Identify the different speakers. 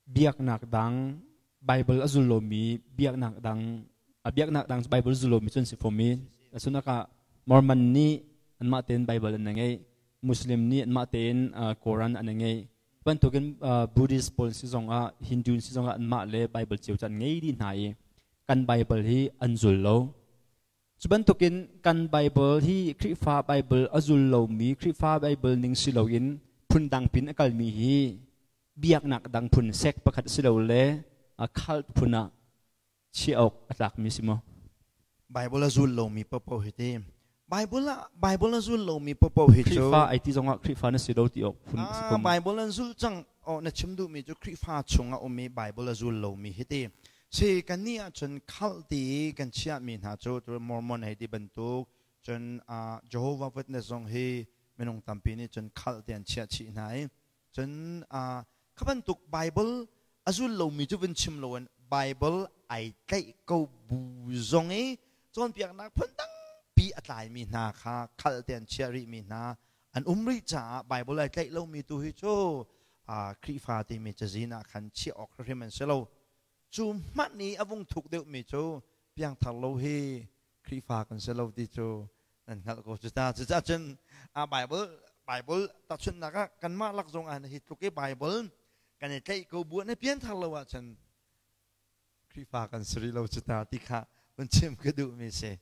Speaker 1: Biaknak dang Bible a zul lomi biaknak dang a biaknak dang Bible zul lomi cun si fom i asunak ah Mormon nih anmah tein Bible an ngei, Muslim nih anmah tein Koran an ngei bantukin Buddhist pawl si zongah, Hindu si zongah anmah le Bible cio cu an ngei dih hna i kan Bible hi an zul lo. Cu bantukin kan Bible hi Khrihfa Bible a zul lomi, Khrihfa Bible ning si loin phundang pin a kalmi hi biaknak dang phun sect pakhat si lo le a cult phun ah chiah awk a tlakmi si maw?
Speaker 2: Bible a zul lomi paohpaoh hi ti Bible ah Bible a zul lomi paohpaoh hi cu
Speaker 1: Khrihfa ai ti zongah Khrihfa na si lo ti awk phun a si ko maw?
Speaker 2: Bible an zul cang oh na chim duhmi cu Khrihfa chung a ummi Bible a zul lomi hi ti. Si kannih ahcun cult ti i kan chiahmi hna cu Mormon hei ti bantuk cun Jehovah Witness zong hi minung tampi nih cun cult ti an chiah chih hna i cun kha bantuk Bible a zul lomi cu vun chim loin Bible ai tlaih ko bu zong i cawnpiaknak phun tampi a tlaimi hna kha cult ti an chiah rihmi hna an um rih caah Bible ai tlaih lomi tu hi cu Khrihfa timi cazin ah khan chiah awk hrim an si lo. Cu hmanh i a vung thuk deuhmi cu piangthar lo hi Khrihfa kan si lo ti cu nan hngalh ko cu ta. Cucaah cun Bible Bible tahchunhnak ah kanmah lak zong ah hi tluk i Bible kan i tlaih ko bu na pianthar lo ahcun Khrihfa kan si rih lo cu ta ti kha vun chim ka duhmi si.